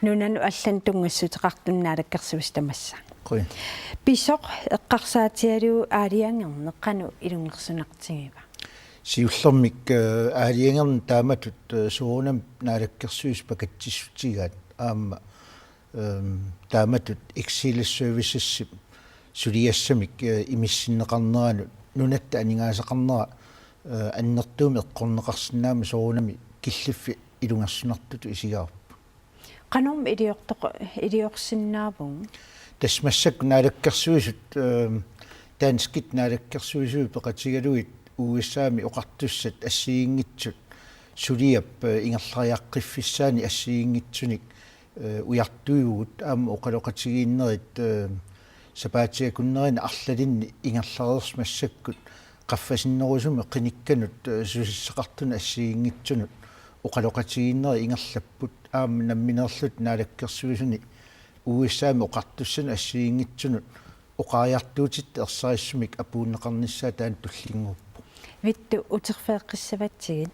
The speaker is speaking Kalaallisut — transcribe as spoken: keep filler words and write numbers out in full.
Nunanut allanut tunngassuteqartunut naalakkersuisut tamassa. Qujan. Pisoq eqqarsaatigalugu aalajangerneq qanoq ilungersunartigiva? Siullermik, eh, aalajangerneq taamatut, eh, soorunami naalakkersuisut pakatsissutigaat aamma, ehm, taamatut Exelis Servicesip suliassamik, eh, imissinneqarneranut nunatta aningaasaqarnera, eh, annertuumik eqqorneqarsinnaammat soorunami killiffik ilungersunartutut isigaarput. Qanormi iliortoq-, iliorsinnaavugut? Tassa massakkut naalakkersuisut, ehm, danskit naalakkersuisuit peqatigalugit U S A-mi oqartussat assigiinngitsut suliap, eh, ingerlariaqqiffissaani assigiinngitsunik, eh, ujartuivugut aamma oqaloqatigiinnerit, eh, sapaatiakunnerani arlalinni ingerlareersut massakkut qaffasinnerusumik qinikkanut, eh, susassaqartunut assigiinngitsunut oqaloqatigiinnerit ingerlapput aamma nammineerluta naalakkersuisuni U S A-mi oqartussanut assigiinngitsunut oqariartuutitta ersarissumik apuunneqarnissaa taanna tullinnguuppoq. Vittu uterfigeqqissavatsigit.